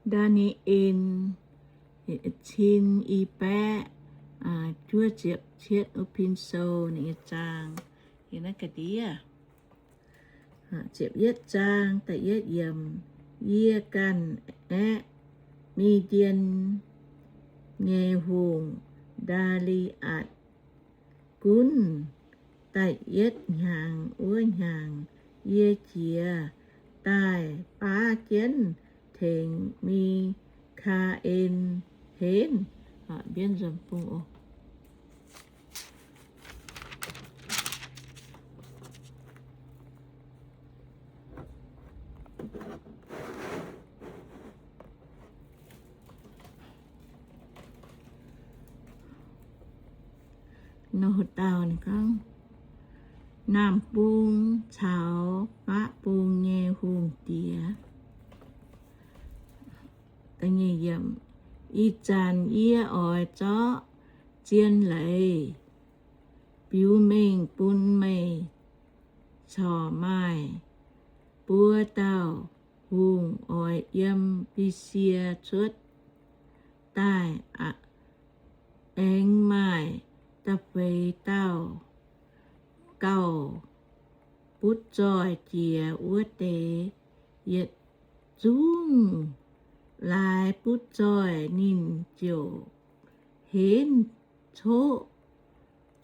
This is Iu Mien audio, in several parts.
Ndaa^ni^en cin i baeqv juov ziepc cietv wuov pin sou ninh nyei zaang, ga'ndiev ziepc yietv zaang da'yietv yiemc. Yie ganh aeqv, Mi^ndien nyei hungh, Ndaa^li^atc, gunv da'yietv hnyangx wuov hnyangx, yie jiez daaih baav jienv tengx Mi^kaa^en henv. Nor dauh ninh gorngv, Naamh Bung caux Baqv Bung nyei Hungh Diex. Ih zanc yie oix zorqv zien leiz biux mengh bun meih corc maaih buo dauh hungh oix yiem Besie cuotv daaih, aengx maaih da'feix dauh gauh butv zoih jiex wuov deix. Yietc zungv laaix butv zoih ninh ziouc henv coqv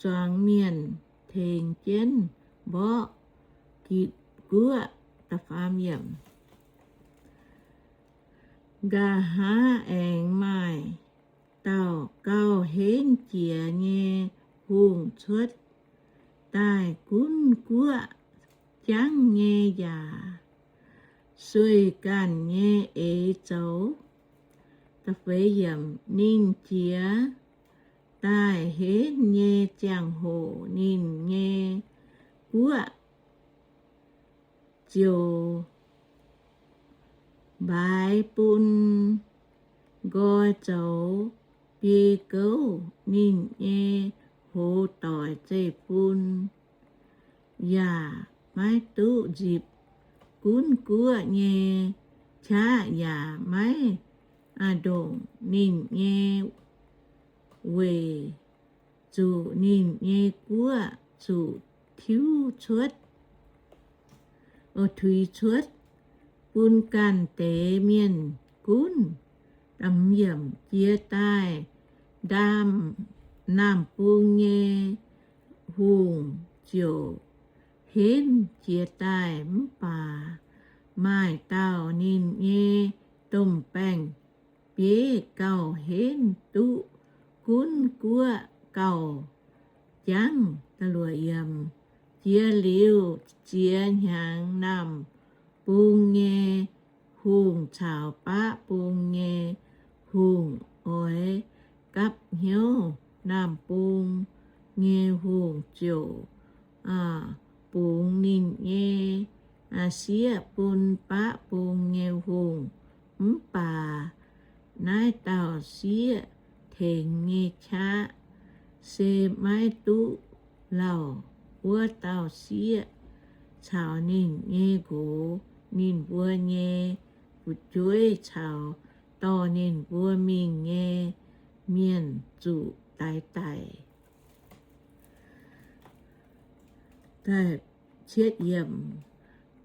zuangx mienh tengx jienv mborqv Gitc Guoqv. Nqa'haav aengx maaih dauh gauh henv jiex nyei hungh cuotv daaih, gunv guoqv jangv nyei yaac sueih ganh nyei eix zoux. Ninh jiex daaih henv nyei ziangh hoc ninh nyei guoqv ziouc mbaaix bun nqoi zoux biei gouv. Ninh nyei hoz doic zeiv-fun yaac maiv duqv nzipc. Gunv guoqv nyei qaqv yaac maiv ndongc ninh nyei weic zuqc ninh nyei guoqv zuqc tiuv cuotv, tuix cuotv bun ganh deix mienh gunv. Jiex daaih ndaamv Naamh Bung nyei hungh ziouc henv jiez daaih, mv baac maaih dauh ninh nyei domh baeng-bieiv gauh henv duqv gunv guoqv gauh jangv. Jiex liuz ziex hnyangx, Naamh Bung nyei hungh caux Baqv Bung nyei hungh oix gapv hnyouv. Naamh Bung nyei hungh ziouc bungx ninh nyei sieqv bun Baqv Bung nyei hungh, mv baac naaiv dauh sieqv tengx nyei qaqv se maiv duqv lauh wuov dauh sieqv caux ninh nyei nqox, ninh mbuo nyei fu'jueiv caux dorh ninh mbuo mingh nyei mienh zuqc daix daic.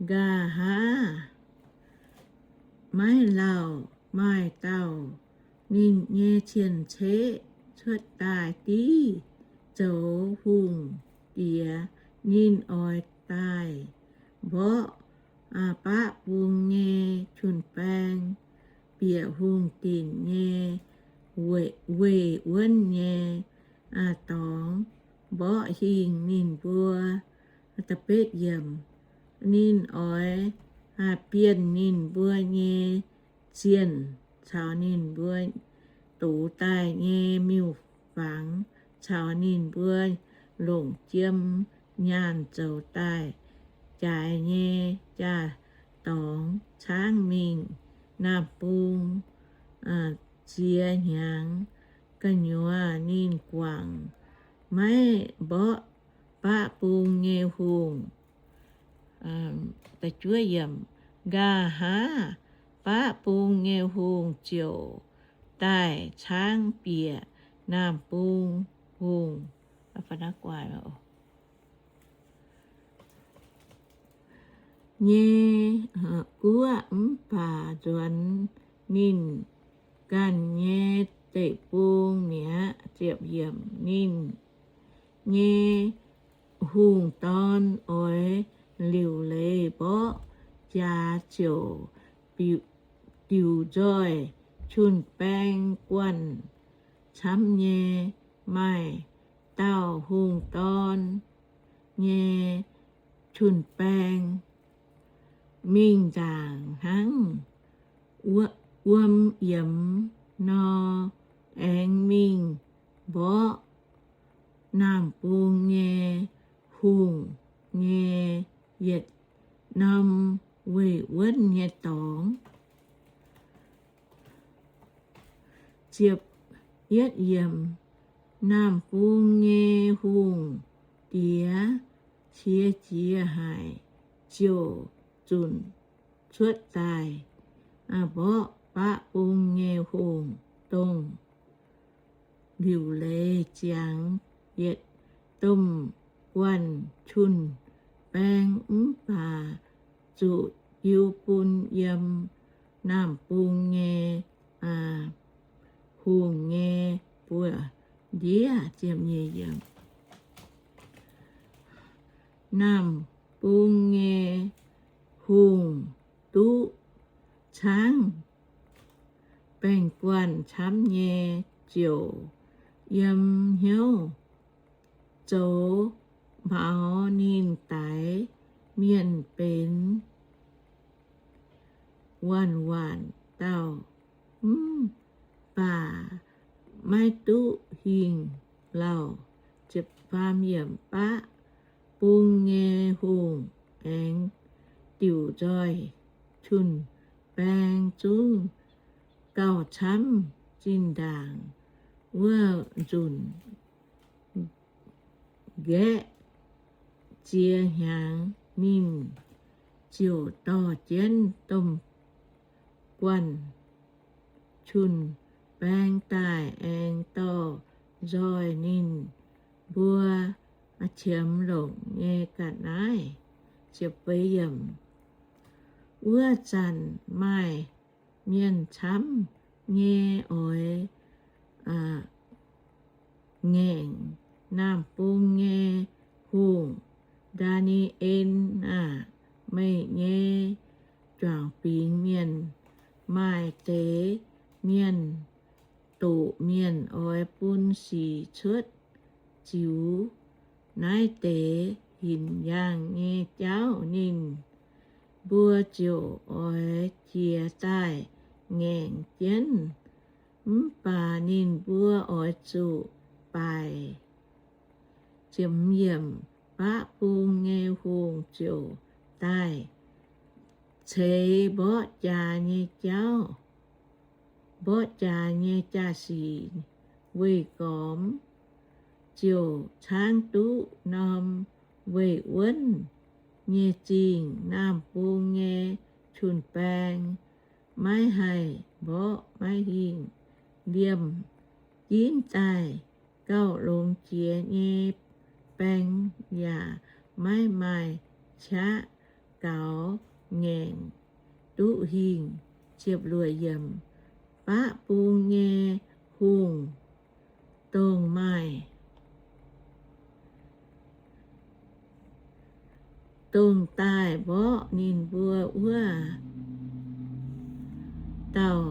Nqa'haav maiv lauh maaih dauh ninh nyei cien-ceqv cuotv daaih div zoux hungh diex. Ninh oix daaih mborqv Baqv Bung nyei jun-baeng, bieqc hungh dinc nyei weih wuonv nyei dorngx, mborqv hingh ninh mbuo. Ninh oix bienh ninh mbuo nyei zienh caux ninh mbuo dox daaih nyei miuc-fangx caux ninh mbuo longc jiem nyaanh zoux daaih jaaix nyei jaa-dorngx caangv mingh Naamh Bung ziex hnyangx gu'nyuoz ninh guangc maiv mborqv Baqv Bung nyei hungh. Nqa'haav Baqv bung nyei hungh ziouc daaih caangv bieqc Naamh Bung Hungh nyei guoqv, mv baac nzuonx ninh ganh nyei deic-bung mi'aqv. Ninh nyei hungh dorn oix liuc leiz mborqv jaax ziouc diuc nzoih jun-baeng guanh camv nyei. Maaih dauh hungh dorn nyei jun-baeng mingh nzaangc hnangv wuom yiemx nor, aengx mingh mborqv Naamh Bung nyei hungh nyei yietc norm weih wuonv nyei dorngx. Naamh Bung nyei hungh diex qiex jiez haic ziouc zunc cuotv daaih mborqv baqv bung nyei hungh, dongh liuc leiz ziangx yietc domh guanh jun-baeng, mv baac zuqc jiu bun yiem Naamh Bung nyei hungh nyei buoz-ndiev. Naamh Bung nyei hungh duqv caangv baeng-guanh camv nyei ziouc yiem hnyouv zoux maux ninh daix mienh benx waanc-waanc dauh, mv baac maiv duqv hingh lauh. Baqv bung nyei hungh aengx diuc nzoih jun-baeng zungv gauh camv zinh ndaangc wuov nzunc nqaeqv ziex hnyangx. Ninh ziouc dorh jienv domh guanh jun-baeng daaih, aengx dorh nzoih ninh mbuo qiemx longc nyei ga'naaiv. Wuov zanc maaih mienh camv nyei oix ngaengc Naamh Bung nyei hungh. Ndaa^ni^en aah! Meih nyei juangc bingx mienh maaih deix mienh doqc mienh oix bun sic cuotv ziux naaiv deix hinc yaangh nyei jauv. Ninh mbuo ziouc oix jiez daaih ngaengc jienv, mv baac ninh mbuo oix zuqc baaic. Baqv bung nyei hungh ziouc daaih ceix mborqv jaax nyei jauv, mborqv jaax nyei jaa-sic weih gormx, ziouc caangv duqv norm weih wuonv nyei zingh. Naamh Bung nyei jun-baeng maiv haih mborqv, maiv hingh liemh ginv daaih. Gauh longx jiex nyei baeng yaac maiv maaih qaqv gaux ngaengc duqv hingh. Baqv bung nyei hungh dongh maaih dongh daaih mborqv ninh mbuo wuov dauh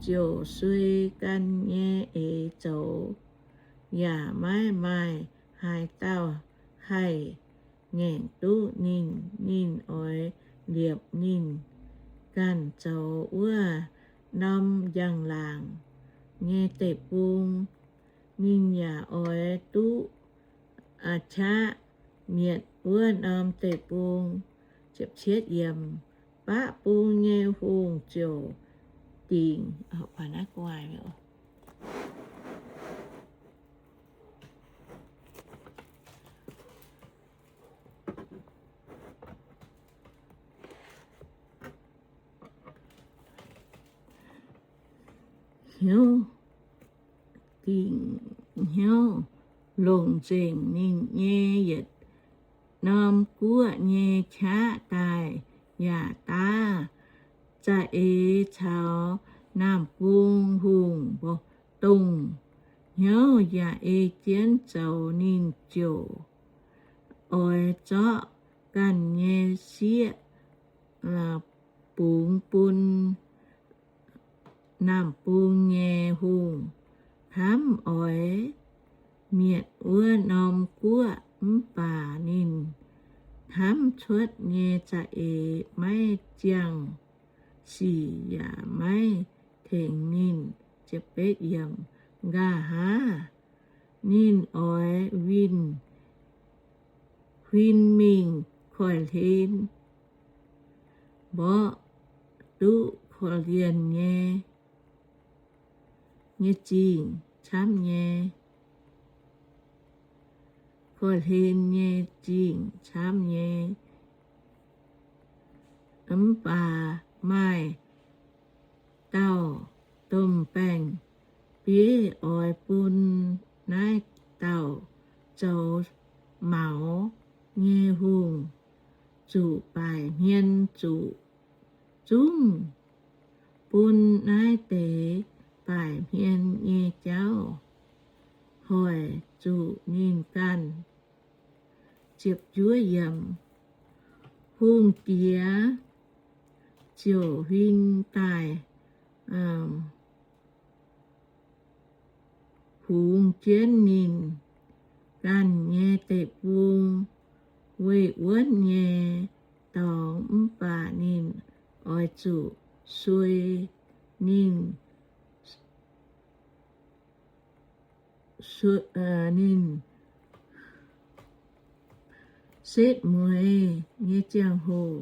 ziouc sueih gan nyei eix zoux, yaac maiv maaih haaix dauh haih ngaengc duqv ninh. Ninh oix liepc ninh ganh zoux wuov norm njang-laangc nyei deic-bung. Ninh yaac oix duqv qaqv mietc wuov norm deic-bung. Baqv bung nyei hungh ziouc dingc hnyouv, dingc hnyouv longc nzengc ninh nyei yietc norm guoqv nyei qaqv daaih, yaac daav za'eix caux naamh bung hungh dongh hnyouv yaac ei jienv zoux ninh ziouc oix zorqv ganh nyei sieqv bungx bun naamh bung nyei hungh hnamv oix mietc wuov norm guoqv. Mv baac ninh hnamv cuotv nyei za'eix maiv ziangh sic yaac maiv tengx ninh. Nqa'haav ninh oix winh, huin mingh koiv-hlen mborqv duqv korv-lienh nyei, nyei zingh camv nyei, korv-hlen nyei zingh camv nyei. Mv baac maaih dauh domh baeng-bieiv oix bun naaiv dauh zoux maux nyei hungh zuqc baaic hmien zuqc zungv bun naaiv deix baaic hmien nyei jauv hoic zuqc ninh ganh. Hungh diex ziouc huin daaih hungx jienv ninh ganh nyei deic-bung weih wuonv nyei dorngx. Mv baac ninh oix zuqc suei ninh ninh setv mueiz nyei ziangh hoc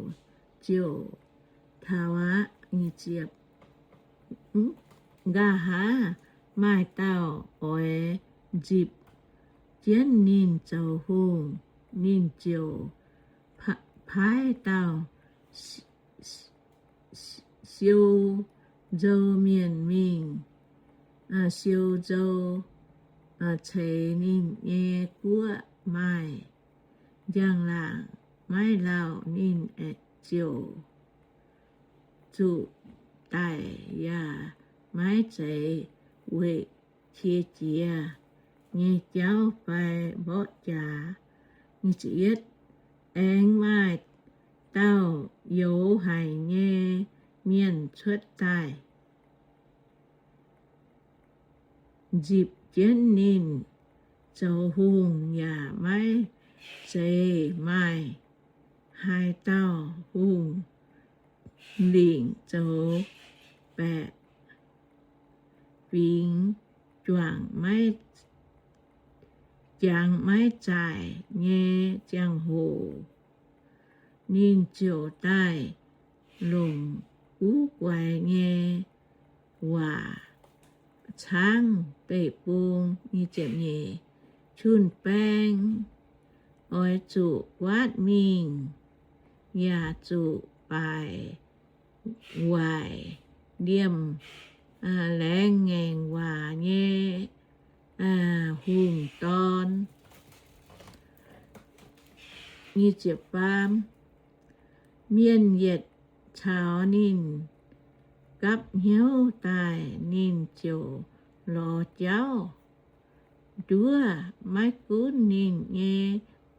ziouc taux aqv. Nqa'haav maaih dauh oix nzipc jienv ninh zoux hungh. Ninh ziouc paaiv dauh siou nzou mienh mingh siou nzou ceix ninh nyei guoqv. Maaih njang-laangc maiv lauh ninh ziouc zuqc daic yaac maiv zeiz weic qiex jiez nyei jauv fai mborqv jaax. Aengx maaih dauh youz haic nyei mienh cuotv daaih nzipc jienv ninh zoux hungh, yaac maiv zeiz maaih haaix dauh hungh lingc zoux baeqc fingx juangc maiv, jangx maiv zaaic nyei ziangh hoc. Ninh ziouc daaih longc guv guaix nyei waac caangv deic-bung. Jun-baeng oix zuqc guaatv mingh, yaac zuqc baaic waaic liemh laengz ngaengc waac nyei hungh dorn. Mienh yietc caux ninh gapv hnyouv daaih, ninh ziouc lorz jauv nduov, maiv gunv ninh nyei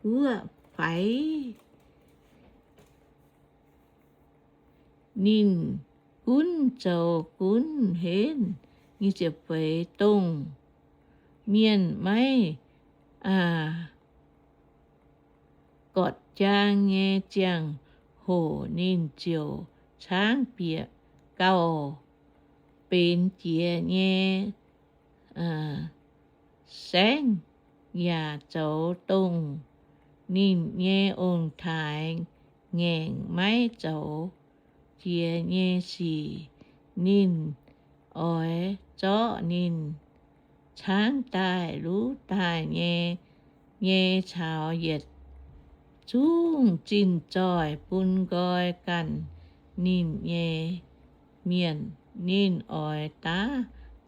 guoqv faix, ninh gunv zoux gunv henv. Dongh mienh maiv gorqv-jaang nyei ziangh hoc, ninh ziouc caangv bieqc gauh benx jiex nyei saengv, yaac zoux dongh ninh nyei ong-taaix ngaengc maiv zoux jiex nyei sic. Ninh oix zorqv ninh caangv daaih luv daaih nyei, nyei caux yietc zungv zinh zoih bun nqoi ganh ninh nyei mienh. Ninh oix daav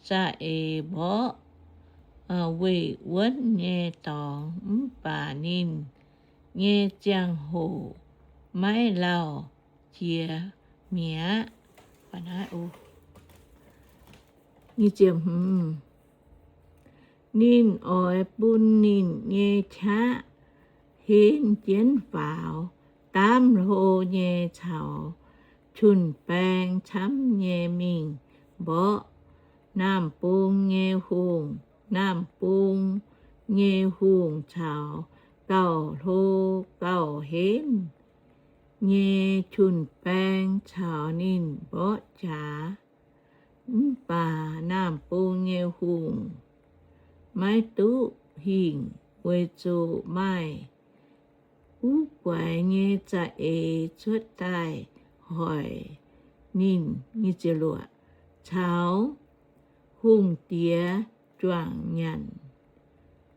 za'eix mborqv weih wuonv nyei dorngx, mv baac ninh nyei ziangh hoc maiv lauh jiex mi'aqv. Ninh oix bun ninh nyei qaqv henv jienv faaux, daamv hlo nyei caux jun-baeng camv nyei mingh mborqv Naamh Bung nyei hungh. Naamh Bung nyei hungh caux gauh hlo gauh henv nyei jun-baeng caux ninh mborqv jaax. Mv baac Naamh Bung nyei hungh maiv duqv hingh, weic zuqc maaih guv guaix nyei za'eix cuotv daaih hoic ninh. Caux hungh diex juangc nyanc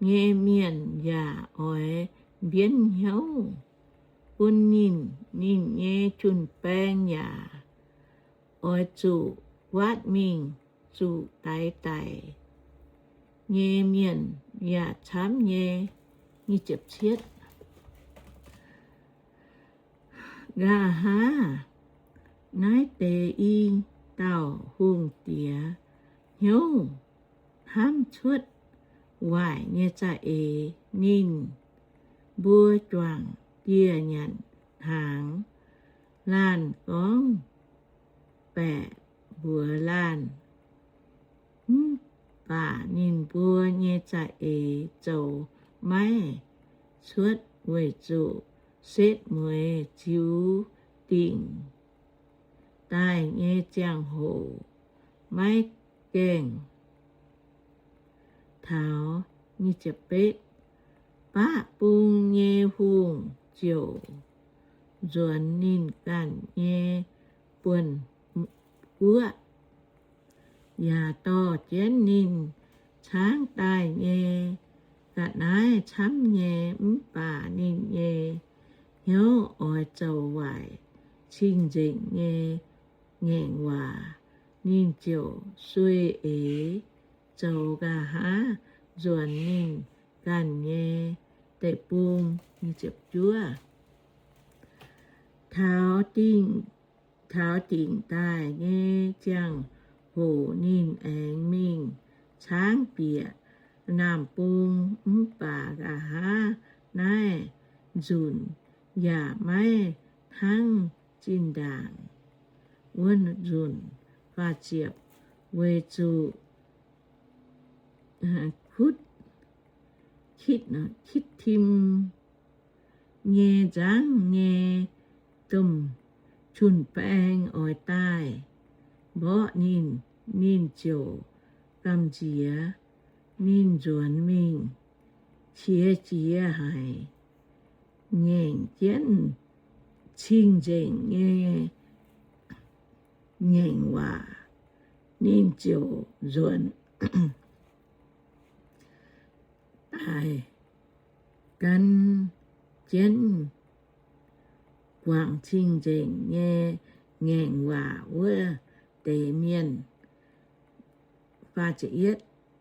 nyei mienh yaac oix mbienv hnyouv bun ninh. Ninh nyei jun-baeng yaac oix zuqc guaatv mingh zuqc daix daic nyei mienh yaac camv nyei. Nqa'haav naaiv deix i dauh hungh diex hnyouv hnamv cuotv waaic nyei za'eix. Ninh mbuo juangc dieh nyanc hnaangx. Laanh gorngv baeqc mbuox laanh, mv baac ninh mbuo nyei za'eix zoux maiv cuotv weic zuqc setv mueiz ziux dingc daaih nyei ziangh hoc maiv gaengh taux. Baqv bung nyei hungh ziouc nzuonx ninh ganh nyei buonc-guoqv yaac dorh jienv ninh caangv daaih nyei ga'naaiv camv nyei. Mv baac ninh nyei hnyouv oix zoux waaic cing-nzengc nyei ngaengc waac. Ninh ziouc sueih eix zoux nqa'haav nzuonx ninh ganh nyei deic-bung. Taux dingc, taux dingc daaih nyei ziangh hoc ninh aengx mingh caangv bieqc Naamh Bung. Mv baac nqa'haav naaiv nzunc yaac maiv hnangv zinh ndaangc wuov nzunc, weic zuqc Kitv, Kitv^tim nyei nzangv nyei domh jun-baeng oix daaih mborqv ninh. Ninh ziouc gamh nziex. Ninh nzuonx mingh qiex jiez haic, ngaengc jienv cing-nzengc nyei ngaengc waac. Ninh ziouc nzuonx daaih gan jienv guangc cing-nzengc nyei ngaengc waac wuov deix mienh.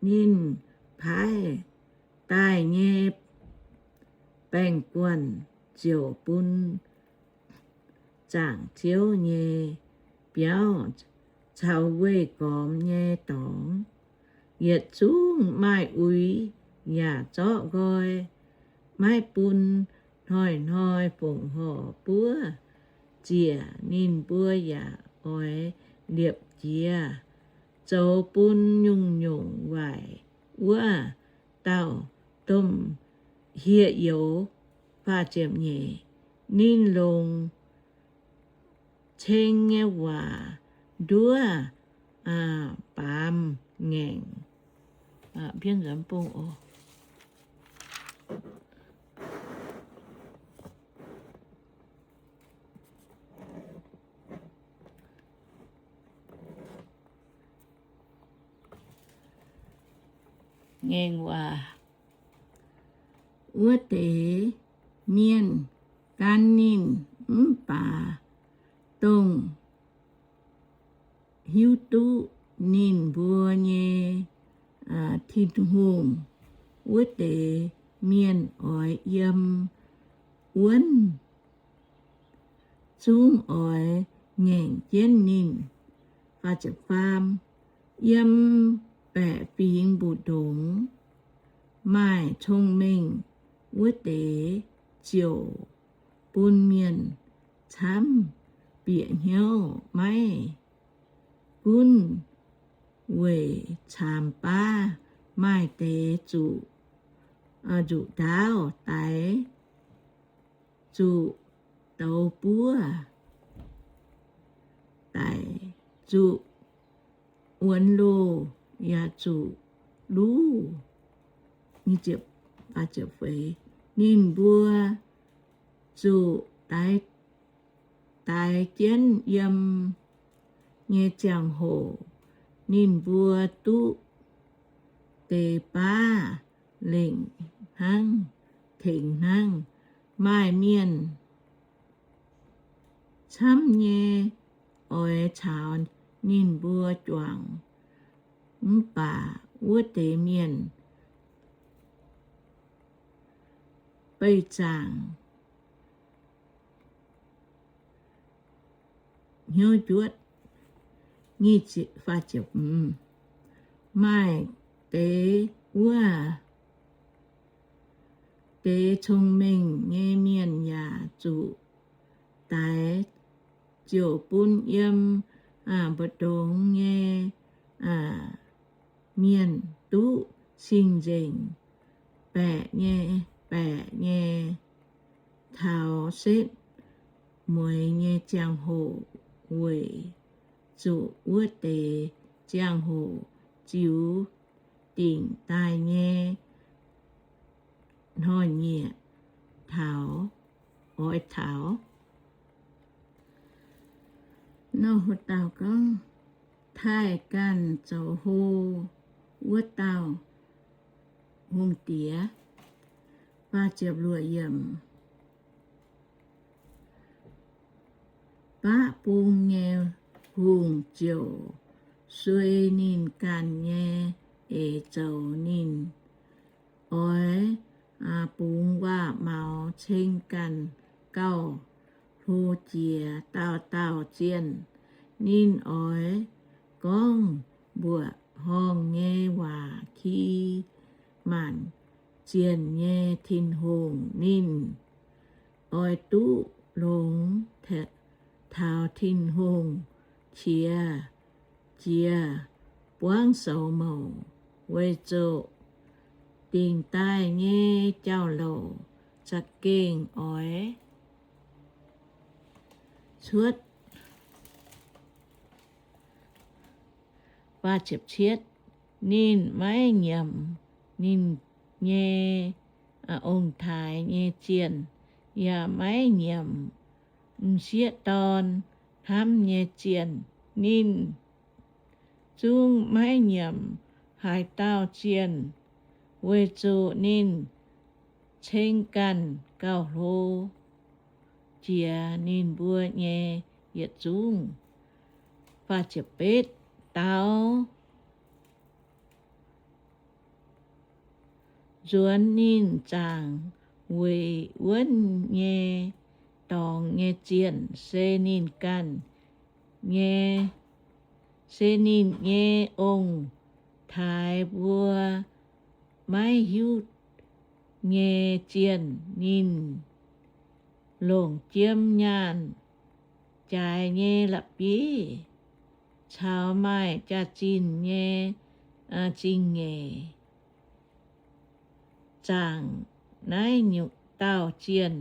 Ninh paaiv daaih nyei baeng-guonh ziouc bun zaangc Ziouv nyei biauv caux weih gormx nyei dorngx yietc zungv maaih uix yaac zorqv nqoi, maiv bun hnoi-hnoi fongc horc buov ziec. Ninh mbuo yaac oix liepc jiez zoux bun nyungc-nyungc waaic wuov dauh domh hieh youz. Ninh longc ceng nyei waac nduov baamz ngaengc. Ngaengc waac wuov deix mienh gan ninh, mv baac dongh hiuv duqv ninh mbuo nyei Tin-Hungh wuov deix mienh oix yiem wuonv zungv oix ngaengc jienv ninh. Yiem baeqc fingx mbu'ndongx maaih cong-mengh wuov deix ziouc bun mienh camv bieqc hnyouv. Maiv gunv weic caamx baav, maaih deix zuqc nzuqc ndaauv, daix zuqc douz buov, daic zuqc wuonx loh, yaac zuqc luv. Ninh mbuo zuqc daix jienv yiem nyei ziangh hoc, ninh mbuo duqv deix baav lengc hnangv, tengx hnangv. Maaih mienh camv nyei oix caux ninh mbuo juangc, mv baac wuov deix mienh beih zaangc hnyouv njuotv. Maaih deix wuov deix cong-mengh nyei mienh yaac zuqc daix, ziouc bun yiem mbu'ndongx nyei mienh duqv cing-nzengc baeqc nyei, baeqc nyei taux setv mueiz nyei ziangh hoc, weic zuqc wuov deix ziangh hoc ziux dingc daaih nyei hnoi-nyieqc taux, oix taux. Nor, haaix dauh gorngv taaih ganh zoux hlo wuov dauh hungh diex. Baqv bung nyei hungh ziouc suei ninh ganh nyei eix zoux. Ninh oix bungx waac-maux ceng ganh gauh hlo jiex dauh dauh zienh. Ninh oix gorngv mbuoqc horngh nyei waac ki maanc zienh nyei Tin-Hungh. Ninh oix duqv longx taux Tin-Hungh qiex jiez buangv soux mouc, weic zuqc dingc daaih nyei jauv-louc za'gengh oix cuotv. Ninh maiv nyiemc ninh nyei ong-taaix nyei zienh, yaac maiv nyiemc m'sieqv dorn hnamv nyei zienh. Ninh zungv maiv nyiemc haaix dauh zienh, weic zuqc ninh ceng ganh gauh hlo jiex ninh mbuo nyei yietc zungv. Daaux nzuonx ninh zaangc weic wuonv nyei dorngx nyei zienh se ninh ganh nyei, se ninh nyei ong-taaix mbuo maiv hiuv nyei zienh. Ninh longc jiem nyaanh jaaix nyei la'bieiv caux maaih jaax-zinh nyei zingh nyeic zaangc naaiv nyungc dauh zienh.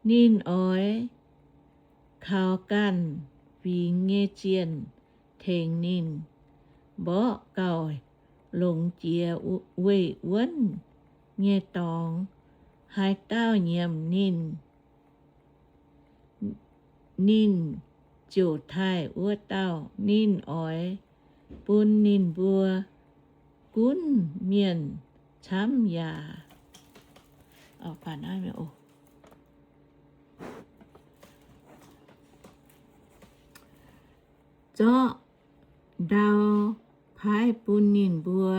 Ninh oix kaux ganh fingx nyei zienh tengx ninh mborqv gauh longx jiex weih wuonv nyei dorngx. Haaix dauh nyiemc ninh, ninh ziouc taaih wuov dauh. Ninh oix bun ninh mbuo gunv mienh camv yaac zorqv ndau paaiv bun ninh mbuo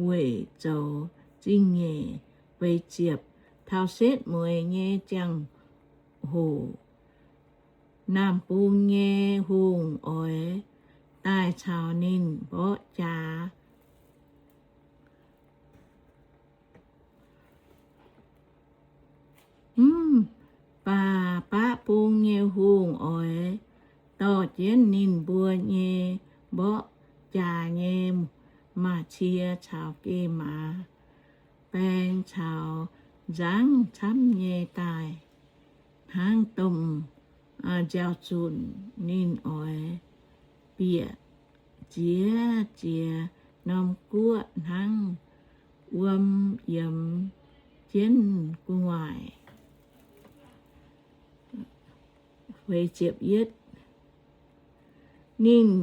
weic zoux zingh nyeic. Feix ziepc, taux setv mueiz nyei ziangh hoc, Naamh Bung nyei hungh oix daaih caux ninh mborqv jaax. Mv baac Baqv Bung nyei hungh oix dorh jienv ninh mbuo nyei mborqv jaax nyei maaz-cie caux geh maaz baeng caux nzangv camv nyei daaih hnangv domh nziaaux-zunc. Ninh oix bieqc ziex ziex norm guoqv hnangv wuom yiemx jienv gu'nguaaic. Ninh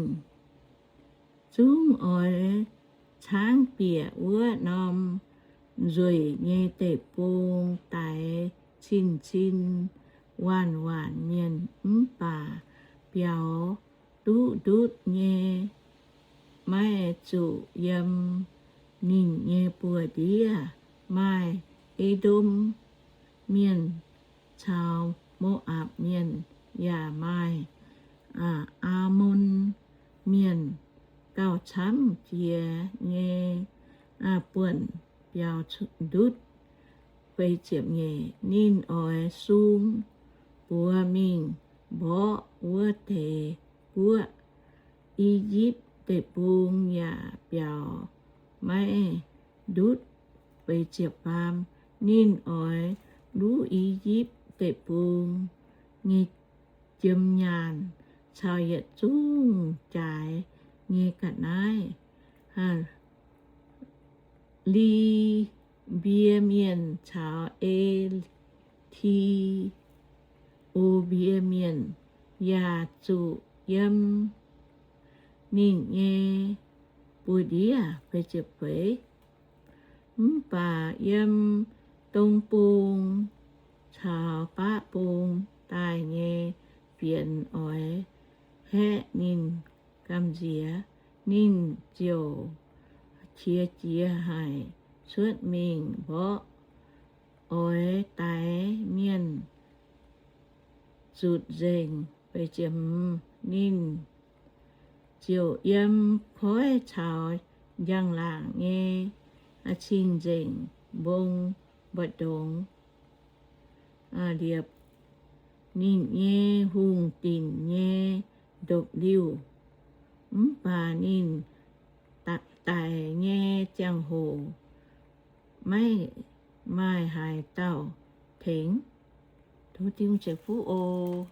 zungv oix caangv bieqc wuov norm nzueic nyei deic-bung daix cin-cin waanc-waanc mienh, mv baac biaux duqv ndutv nyei maiv zuqc yiem ninh nyei buoz-ndiev. Maaih E^ndom Mienh caux Mo^apc Mienh, yaac maaih Aa^mon Mienh gauh camv jiex nyei buonc biaux ndutv. Ninh oix sung buoz mingh mborqv wuov deix guoqv. I^yipv Deic-Bung yaac biaux maiv ndutv. Ninh oix luv I^yipv Deic-Bung nyei jiem nyaanh caux yietc zungv jaaix nyei ga'naaiv. Li^mbie Mienh caux E^ti^o^mbie Mienh yaac zuqc yiem ninh nyei buoz-ndiev. Mv baac yiem Dong Bung caux Baqv Bung daaih nyei fienx oix haeqv ninh gamh nziex. Ninh ziouc qiex jiez haic cuotv mingh mborqv, oix daix mienh zutc nzengc. Ninh ziouc yiem koiv caux njang-laangc nyei cing-nzengc mbong mba'ndongx liepc ninh nyei hungh dinc nyei ndopv-liuh. Mv baac ninh daic nyei ziangh hoc maiv maaih haaix dauh tengx. Tov Tin-Hungh ceix fuqv oc.